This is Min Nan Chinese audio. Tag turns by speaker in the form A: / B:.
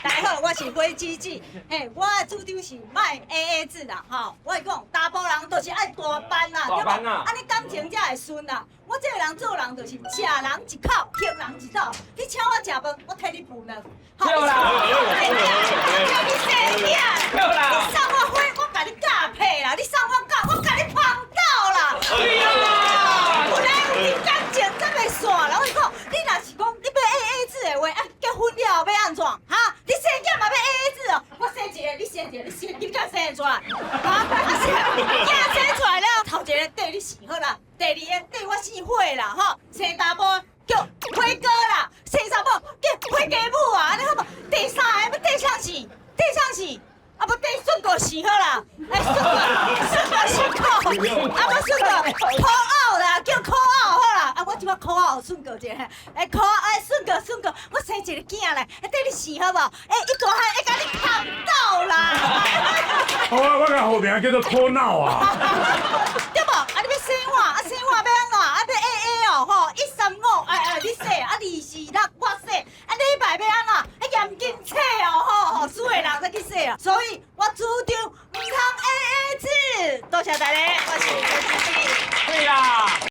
A: 大家好，我是火姊姊。嘿，我的主張是莫 AA 制啦，吼。我會講，查埔人就是愛大班啦，
B: 大班啊
A: 按呢感情才會順啦。我這個人做人就是食人一口，還人一斗。你請我食飯，我替你付兩。
B: 對啦。
A: 我叫你生囝。
B: 對啦。
A: 你送我花，我共你咬屁啦；你送我狗，我共你芳狗啦。
B: 對啦。
A: 有來有去感情才袂散啦。我跟你講，你若是講你欲 AA 制的話，啊，結婚了後欲按怎？哈？你生囝嘛欲 AA 制哦？我生一个，你生一個，你生你敢生會出來？哈？啊生，囝生出來了，頭一个綴你姓好啦，第二个綴我姓火啦，吼，生查埔叫火哥啦，生查某叫火雞母啊，按呢好無？第三个欲綴啥姓？綴啥姓？啊，無綴順過姓好啦，欸，順過順過姓苦，啊，無順過苦拗啦，叫苦拗好啦。啊，我這擺苦拗順過一个，欸，苦欸，順過順過，我生一个囝來，綴你姓好無？欸，伊大漢會共你芳斗啦。
C: 好啊，我共號名叫做苦鬧啊。
A: 對無？啊，你欲洗碗，啊洗碗欲按怎？啊，欲 AA 哦，吼，一三五，哎哎，你洗，啊二四六我洗，啊禮拜欲按怎？啊嚴謹洗哦，吼，吼，輸的人才去洗啊。所以我主張毋通 AA 制。多謝大家，我是郭姊姊。
B: 對啦。